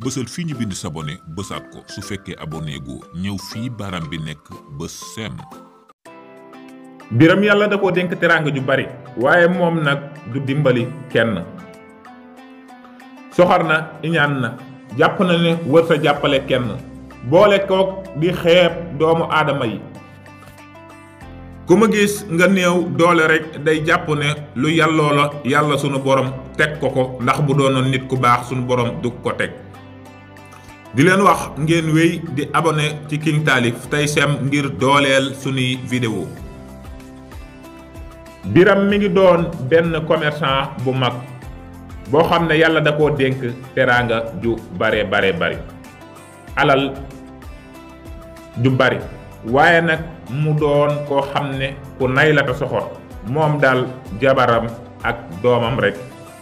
bësal fii ñu bind s'abonner bësaat ko su fekkee abonné gu ñëw fii baaraam bi nekk bës sem. Biram yàlla da koo dénk teraanga ju bari waaye moom nag du dimbali kenn. soxor na iñaan na jàpp na ne wër sa jàppale kenn boole kook di xeeb doomu aadama yi. ku ma gis nga néew doole rek day jàpp ne lu yàlloo la yàlla sunu borom teg ko ndax bu doonoon nit ku baax sunu borom du ko teg. di leen wax ngeen wéy di abonné ci King Taalif tey sem ngir dooleel sunuy vidéo. Biram mi ngi doon benn commerçant bu mag boo xam ne yàlla da koo dénk teraanga ju bare bari alal ju bari waaye nag mu doon koo xam ne ku nay la te soxor moom daal jabaram ak doomam rek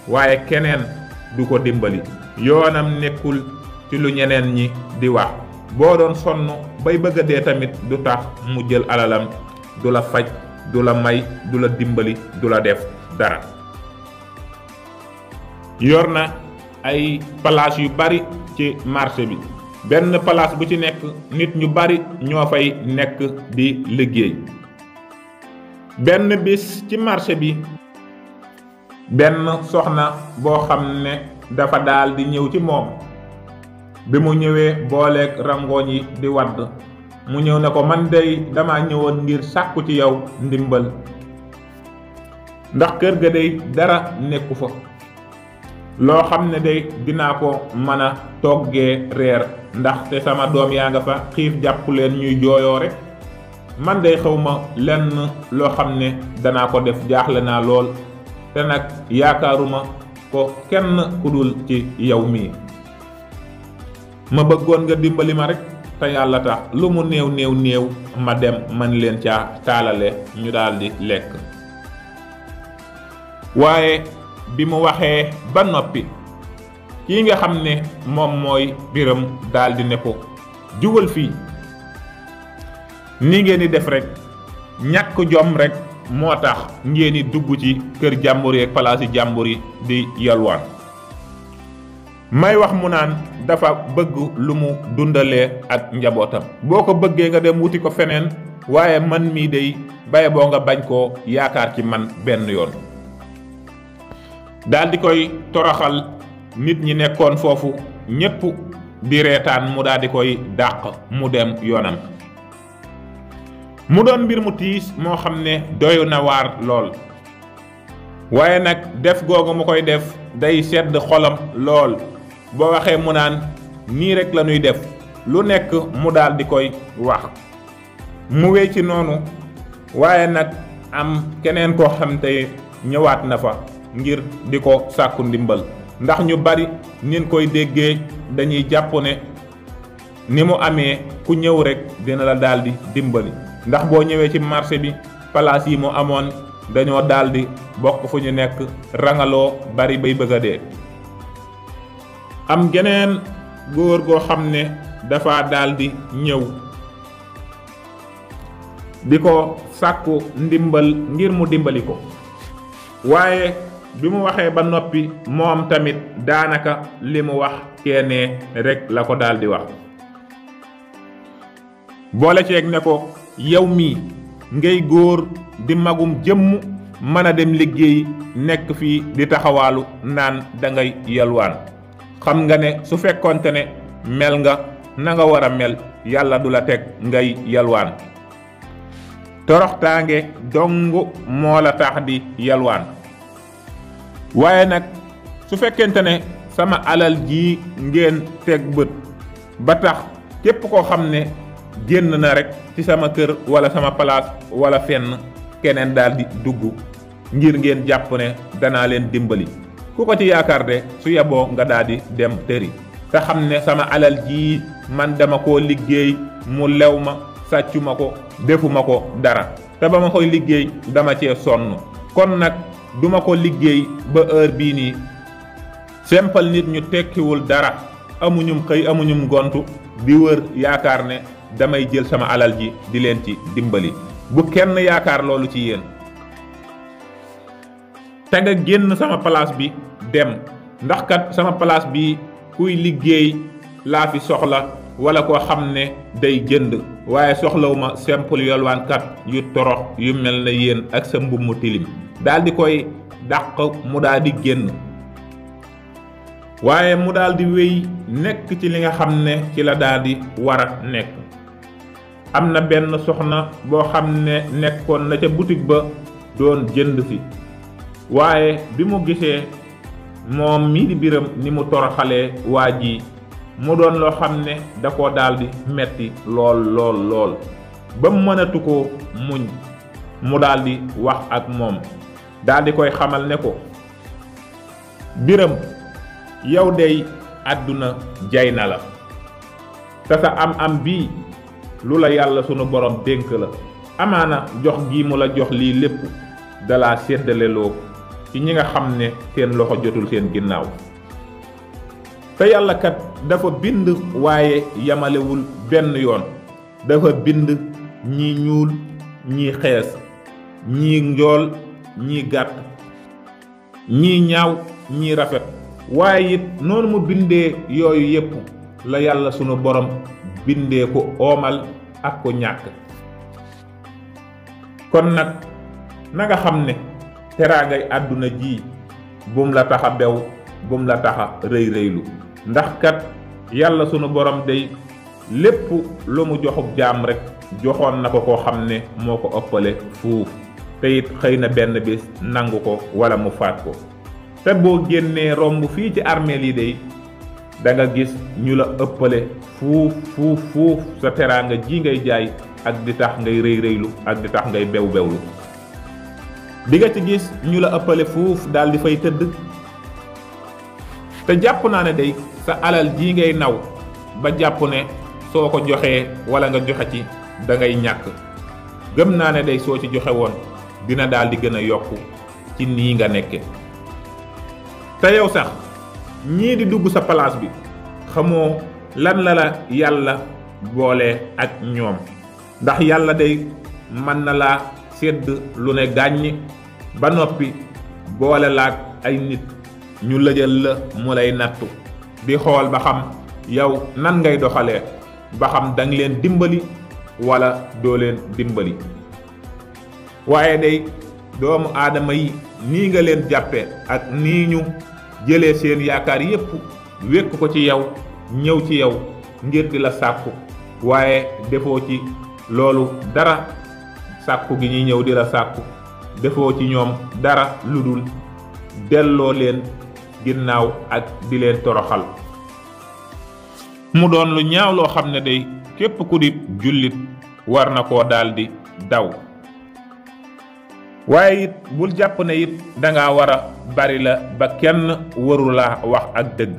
waaye keneen du ko dimbali yoonam nekkul ci lu ñeneen ñi di wax boo doon sonn bay bëgg a dee tamit du tax mu jël alalam du la faj du la may du la dimbali du la def dara. yor na ay place yu bari ci marché bi benn place bu ci nekk nit ñu bari ñoo fay nekk di liggéey. benn bis ci marché bi benn soxna boo xam ne dafa daal di ñëw ci moom bi mu ñëwee booleeg rangooñ yi di wadd mu ñëw ne ko man dey dama ñëwoon ngir sàkku ci yow ndimbal ndax kër ga dey dara nekku fa loo xam ne day dinaa ko mën a toggee reer ndaxte sama doom yaa nga fa xiif jàpp leen ñuy jooyoo rek man day xawma lenn loo xam ne danaa ko def jaaxle naa lool te nag yaakaaruma ko kenn ku dul ci yow mii ma bëggoon nga dimbali ma rek te yàlla tax lu mu néew ma dem man leen caa taalale ñu daldi lekk. waaye bi mu waxee ba noppi kii nga xam ne moom mooy Biram daldi ne ko jugal fii ni ngeen di def rek ñàkk jom rek moo tax ngeen di dugg ci kër jàmbur yi ak palaasi jàmbur yi di yalwaan. may wax mu naan dafa bëgg lu mu dundalee ak njabootam boo ko bëggee nga dem wuti ko feneen waaye man mii day baye boo nga bañ koo yaakaar ci man benn yoon. daldi koy toroxal nit ñi nekkoon foofu ñépp di reetaan mu daldi koy dàq mu dem yoonam. mu doon mbir mu tiis moo xam ne doyu na waar lool waaye nag def googu mu koy def day sedd xolam lool boo waxee mu naan nii rek la ñuy def lu nekk mu daldi koy wax. mu wéy ci noonu waaye nag am keneen koo xam te ñëwaat na fa ngir di ko sàkku ndimbal ndax ñu bari nin koy déggee dañuy jàpp ne ni mu amee ku ñëw rek dina la daldi dimbali ndax boo ñëwee ci marché bi palaas yi mu amoon dañoo daldi bokk fu ñu nekk rangaloo bari bay bëgg a dee. am geneen góor goo xam ne dafa daldi ñëw di ko sàkku ndimbal ngir mu dimbali ko waaye bi mu waxee ba noppi moom tamit daanaka li mu wax kenee rek la ko daldi wax. boole ceeg ne ko yow mii ngay góor di magum jëmm mën a dem liggéey nekk fii di taxawaalu naan dangay yalwaan xam nga ne su fekkonte ne mel nga na nga war a mel yàlla du la teg ngay yalwaan toroxtaange dong moo la tax di yalwaan. waaye nag su fekkente ne sama alal ji ngeen teg bët ba tax képp koo xam ne génn na rek ci sama kër wala sama place wala fenn keneen daldi dugg ngir ngeen jàpp ne danaa leen dimbali ku ko ci yaakaar de su yeboo nga daldi dem tëri te xam ne sama alal ji man dama koo liggéey mu lew ma sàccuma ko defuma ko dara te ba ma koy liggéey dama cee sonn kon nag duma ko liggéey ba heure bii nii sempal nit ñu tekkiwul dara amuñum xëy amuñum gontu di wër yaakaar ne damay jël sama alal ji di leen ci dimbali bu kenn yaakaar loolu ci yéen. te nga génn sama place bi dem ndax kat sama place bi kuy liggéey laa fi soxla wala koo xam ne day jënd waaye soxlawuma simple yolwaankat yu torox yu mel na yéen ak sa mbubb mu tilim daal di koy dàq mu daal di génn waaye mu daal di wéy nekk ci li nga xam ne ci la daal di war a nekk. am na benn soxna boo xam ne nekkoon na ca boutique ba doon jënd si waaye bi mu gisee moom mii di Biram ni mu toroxalee waa ji mu doon loo xam ne da koo daal di metti lool ba mu mënatu koo muñ mu daal di wax ak moom daal di koy xamal ne ko Biram yow dey àdduna jay na la te sa am bii lu la yàlla sunu borom dénk la amaana jox gii mu la jox lii lépp dalaa séddaleloo ci ñi nga xam ne seen loxo jotul seen ginnaaw te yàlla kat dafa bind waaye yamalewul benn yoon dafa bind ñii ñuul ñii xees ñii njool ñii gàtt ñii ñaaw ñii rafet waaye it noonu mu bindee yooyu yépp la yàlla sunu borom bindee ko oomal ak ko ñàkk kon nag na nga xam ne teraangay àdduna ji bum la taxa bew bum la taxa rëy-rëylu ndax kat yàlla sunu borom day lépp lu mu joxub jaam rek joxoon na ko koo xam ne moo ko ëppale fuuf te it xëy na benn bis nangu ko wala mu faat ko te boo génnee romb fii ci armeel yi day da nga gis ñu la ëppale fuuf sa teraanga ji ngay jaay ak di tax ngay rëy-rëylu ak di tax ngay bew-bewlu di nga ci gis ñu la ëppale fuuf daal di fay tëdd te jàpp naa ne day sa alal ji ngay naw ba jàpp ne soo ko joxee wala nga joxe ci da ngay ñàkk gëm naa ne day soo ci joxe woon dina daal di gën a yokku ci nii nga nekke te yow sax ñii di dugg sa place bi xamoo lan la yàlla boole ak ñoom ndax yàlla day mën na laa sédd lu ne gàññ ba noppi boole laak ay nit ñu lëjal la mu lay nattu di xool ba xam yow nan ngay doxalee ba xam danga leen dimbali wala doo leen dimbali waaye day doomu aadama yi nii nga leen jàppe ak nii ñu jëlee seen yaakaar yépp wékk ko ci yow ñëw ci yow ngir di la sàkku waaye defoo ci loolu dara sàkku gi ñuy ñëw di la sàkku defoo ci ñoom dara lu dul delloo leen ginnaaw ak di leen toroxal mu doon lu ñaaw loo xam ne day képp ku di jullit war na koo daldi daw waaye it bul jàpp ne it danga war a bari la ba kenn waru la wax ak dëgg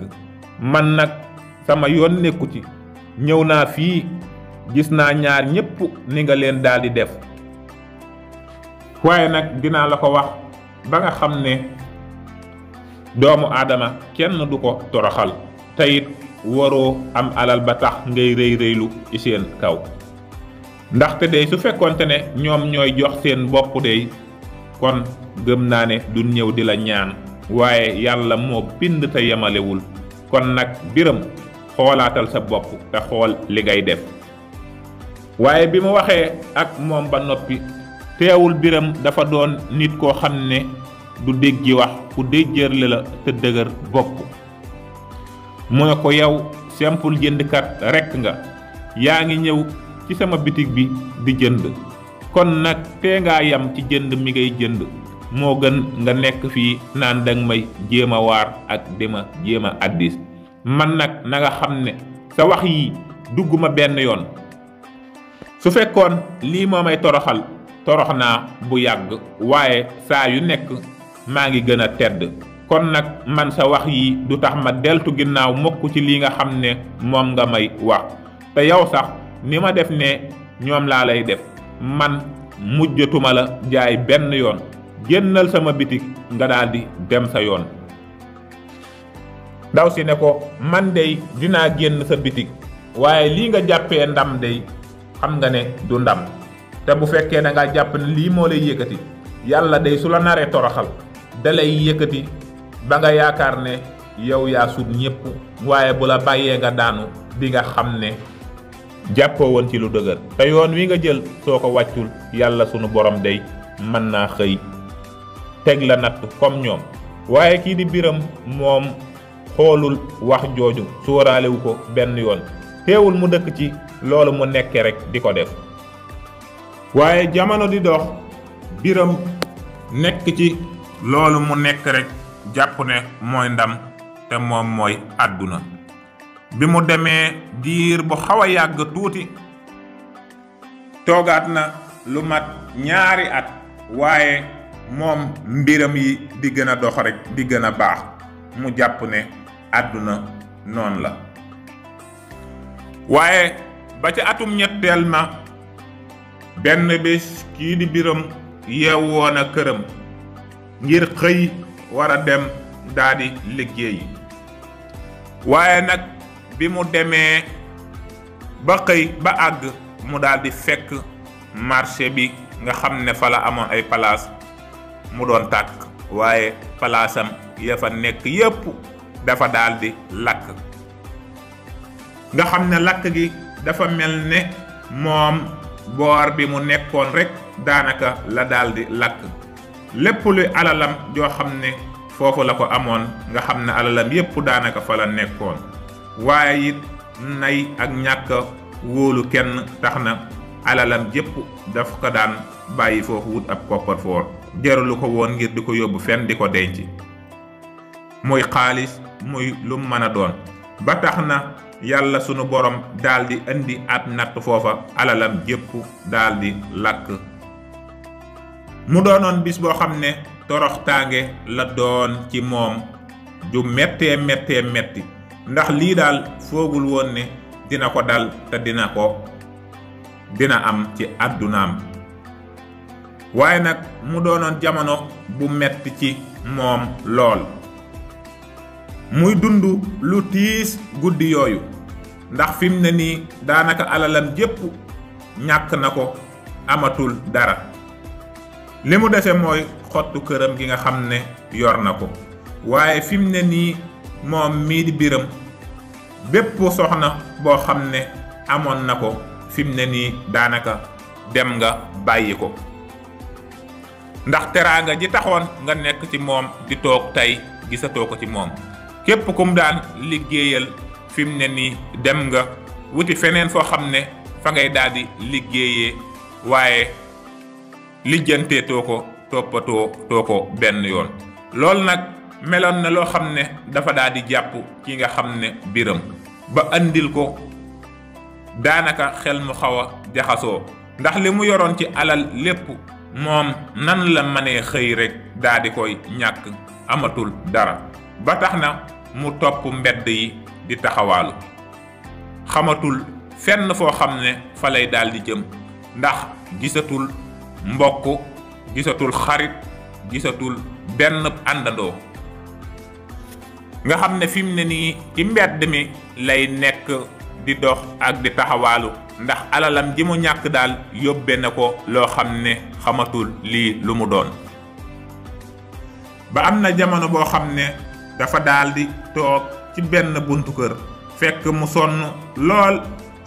man nag sama yoon nekku ci ñëw naa fii gis naa ñaar ñépp ni nga leen daldi def waaye nag dinaa la ko wax ba nga xam ne doomu aadama kenn du ko toroxal te it waroo am alal ba tax ngay rëy-rëylu ci seen kaw ndaxte day su fekkonte ne ñoom ñooy jox seen bopp day kon gëm naa ne du ñëw di la ñaan waaye yàlla moo bind te yemalewul kon nag Biram xoolaatal sa bopp te xool li ngay def waaye bi mu waxee ak moom ba noppi teewul Biram dafa doon nit koo xam ne du déggi wax ku déjjërle la te dëgër bopp mu ne ko yow simple jëndkat rekk nga yaa ngi ñëw ci sama bitig bi di jënd kon nag tee ngaa yam ci jënd mi ngay jënd moo gën nga nekk fii naan danga may jéem a waar ak dima jéem a addis man nag na nga xam ne sa wax yi dugguma benn yoon su fekkoon lii moo may toroxal torox naa bu yàgg waaye saa yu nekk maa ngi gën a tedd kon nag man sa wax yi du tax ma deltu ginnaaw mukk ci lii nga xam ne moom nga may wax te yow sax ni ma def ne ñoom laa lay def man mujjatuma la jaay benn yoon génnal sama bitig nga daldi dem sa yoon ndaw si ne ko man dey dinaa génn sa bitig waaye lii nga jàppee ndam dey xam nga ne du ndam te bu fekkee da nga jàpp ne lii moo lay yëkkati yàlla dey su la naree toroxal da lay yëkkati ba nga yaakaar ne yow yaa sut ñépp waaye bu la bàyyee nga daanu di nga xam ne jàppoo woon ci lu dëgër te yoon wi nga jël soo ko wàccul yàlla sunu borom day mën naa xëy teg la natt comme ñoom. waaye kii di Biram moom xoolul wax jooju sóoraalewu ko benn yoon teewul mu dëkk ci loolu mu nekke rek di ko def. waaye jamono di dox Biram nekk ci loolu mu nekk rek jàpp ne mooy ndam te moom mooy àdduna. bi mu demee diir bu xaw a yàgg tuuti toogaat na lu mat 2 at waaye moom mbiram yi di gën a dox rek di gën a baax mu jàpp ne àdduna noonu la. waaye ba ca atum ñetteel ma benn bés kii di Biram yeewoon a këram ngir xëy war a dem daldi liggéeyi. waaye nag bi mu demee ba xëy ba àgg mu daldi fekk marché bi nga xam ne fa la amoon ay palaas mu doon tàkk waaye palaasam ya fa nekk yépp dafa daldi lakk. nga xam ne lakk gi dafa mel ne moom boor bi mu nekkoon rekk daanaka la daldi lakk. lépp luy alalam joo xam ne foofu la ko amoon nga xam ne alalam yépp daanaka fa la nekkoon. waaye it nay ak ñàkk wóolu kenn tax na alalam jépp daf ko daan bàyyi foofu wut ab coffre-fort jaralu ko woon ngir di ko yóbbu fenn di ko denc muy xaalis muy lu mën a doon. ba tax na yàlla sunu borom daldi indi ab natt foofa alalam jépp daldi lakk. mu doonoon bis boo xam ne toroxtaange la doon ci moom ju méttee metti ndax lii daal foogul woon ne dina ko dal te dina am ci àddunaam. waaye nag mu doonoon jamono bu metti ci moom lool muy dund lu tiis guddi yooyu ndax fi mu ne nii daanaka alalam jépp ñàkk na ko amatul dara. li mu dese mooy xottu këram gi nga xam ne yor na ko waaye fi mu ne nii moom mii di Biram bépp soxna boo xam ne amoon na ko fi mu ne nii daanaka dem nga bàyyi ko ndax teraanga ji taxoon nga nekk ci moom di toog tey gisatoo ko ci moom. képp kum daan liggéeyal fi mu ne nii dem nga wuti feneen foo xam ne fa ngay daldi liggéeyee waaye lijjantee too ko toppatoo ko benn yoon. loolu nag meloon na loo xam ne dafa daldi jàpp ki nga xam ne Biram ba andil ko daanaka xel mu xaw a jaxasoo ndax li mu yoroon ci alal lépp moom nan la mënee xëy rek daldi koy ñàkk amatul dara. ba tax na mu topp mbedd yi di taxawaalu xamatul fenn foo xam ne fa lay daldi jëm ndax gisatul mbokk gisatul xarit gisatul benn àndandoo. nga xam ne fi mu ne nii ci mbedd mi lay nekk di dox ak di taxawaalu ndax alalam ji mu ñàkk daal yóbbe na ko loo xam ne xamatul lii lu mu doon. ba am na jamono boo xam ne dafa daldi toog ci benn buntu kër fekk mu sonn lool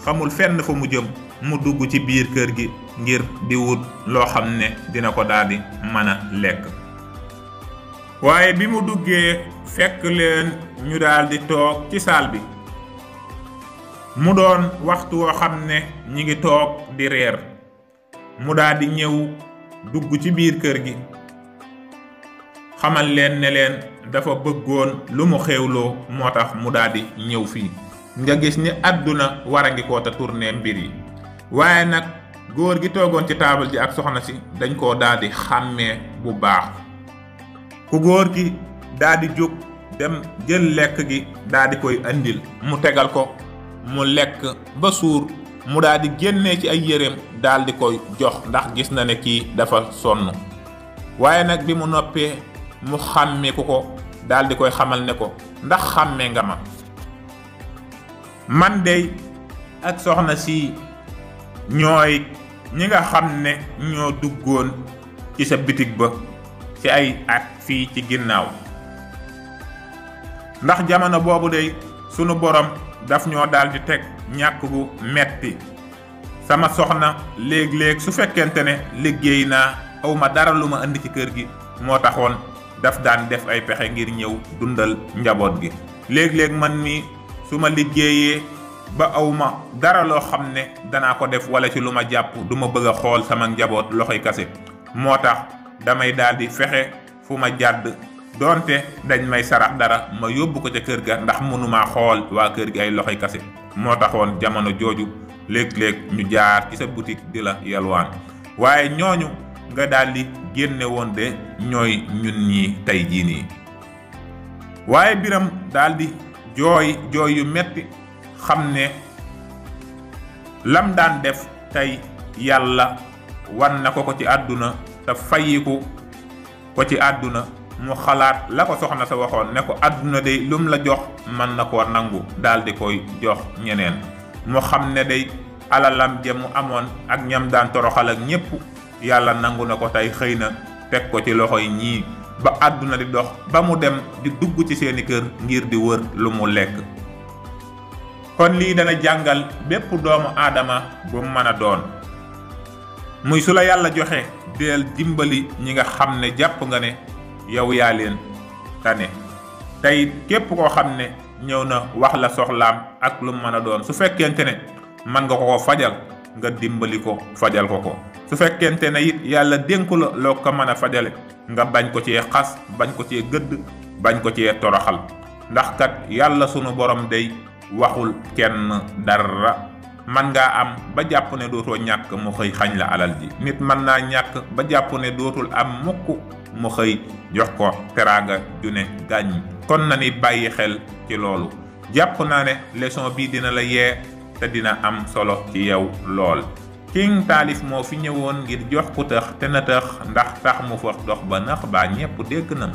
xamul fenn fa mu jëm mu dugg ci biir kër gi ngir di wut loo xam ne dina ko daldi mën a lekk. waaye bi mu duggee fekk leen ñu daldi toog ci saal bi mu doon waxtu woo xam ne ñi ngi toog di reer mu daldi ñëw dugg ci biir kër gi xamal leen ne leen dafa bëggoon lu mu xewloo moo tax mu daldi ñëw fii. nga gis ni àdduna war a ngi ko ta tourné mbir yi waaye nag góor gi toogoon ci taabal ji ak soxna si dañ koo daldi xàmmee bu baax. ku góor gi daldi jóg dem jël lekk gi daldi koy andil mu tegal ko mu lekk ba suur mu daldi génnee ci ay yéreem daldi koy jox ndax gis na ne kii dafa sonn. waaye nag bi mu noppee mu xàmmee ko daldi koy xamal ne ko ndax xàmmee nga ma. man dey ak soxna si ñooy ñi nga xam ne ñoo duggoon ci sa bitig ba ci ay at fii ci ginnaaw ndax jamono boobu day sunu borom daf ñoo daal di teg ñàkk gu metti. sama soxna léeg-léeg su fekkente ne liggéey naa awma dara lu ma indi ci kër gi moo taxoon daf daan def ay pexe ngir ñëw dundal njaboot gi. léeg-léeg man mi su ma liggéeyee ba awma dara loo xam ne danaa ko def wala ci lu ma jàpp du ma bëgg a xool sama njaboot loxoy kase moo tax damay daal di fexe fu ma jàdd doonte dañ may sarax dara ma yóbbu ko ca kër ga ndax mënumaa xool waa kër gi ay loxoy kase. moo taxoon jamono jooju léeg-léeg ñu jaar ci sa boutique di la yalwaan waaye ñooñu nga daal di génne woon de ñooy ñun ñi tey jii nii. waaye Biram daal di jooy yu metti xam ne lam daan def tey yàlla wan na ko ci àdduna te fayiku ko ci àdduna. mu xalaat la ko soxna sa waxoon ne ko àdduna day lum la jox mën na koo nangu daal di koy jox ñeneen. mu xam ne day alalam ja mu amoon ak ñam daan toroxal ak ñépp yàlla nangu na ko tey xëy na teg ko ci loxoy ñii ba àdduna di dox ba mu dem di dugg ci seeni kër ngir di wër lu mu lekk. kon lii dana jàngal bépp doomu aadama bu mu mën a doon muy su la yàlla joxe deel dimbali ñi nga xam ne jàpp nga ne yow yaa leen tane. tey képp koo xam ne ñëw na wax la soxlaam ak lu mu mën a doon su fekkente ne mën nga ko fajal nga dimbali ko fajal ko su fekkente ne it yàlla dénku la loo ko mën a fajale nga bañ ko cee xas bañ ko cee gëdd bañ ko cee toroxal ndax kat yàlla sunu borom day waxul kenn dara. man ngaa am ba jàpp ne dootoo ñàkk mu xëy xañ la alal ji nit mën naa ñàkk ba jàpp ne dootul am mukk mu xëy jox ko teraanga ju ne gàññ. kon na ni bàyyi xel ci loolu. jàpp naa ne leçon bii dina la yee te dina am solo ci yow lool. King Taalif moo fi ñëwoon ngir jox ku tëx te na tëx ndax tax mu fa dox ba nax baa ñépp dégg na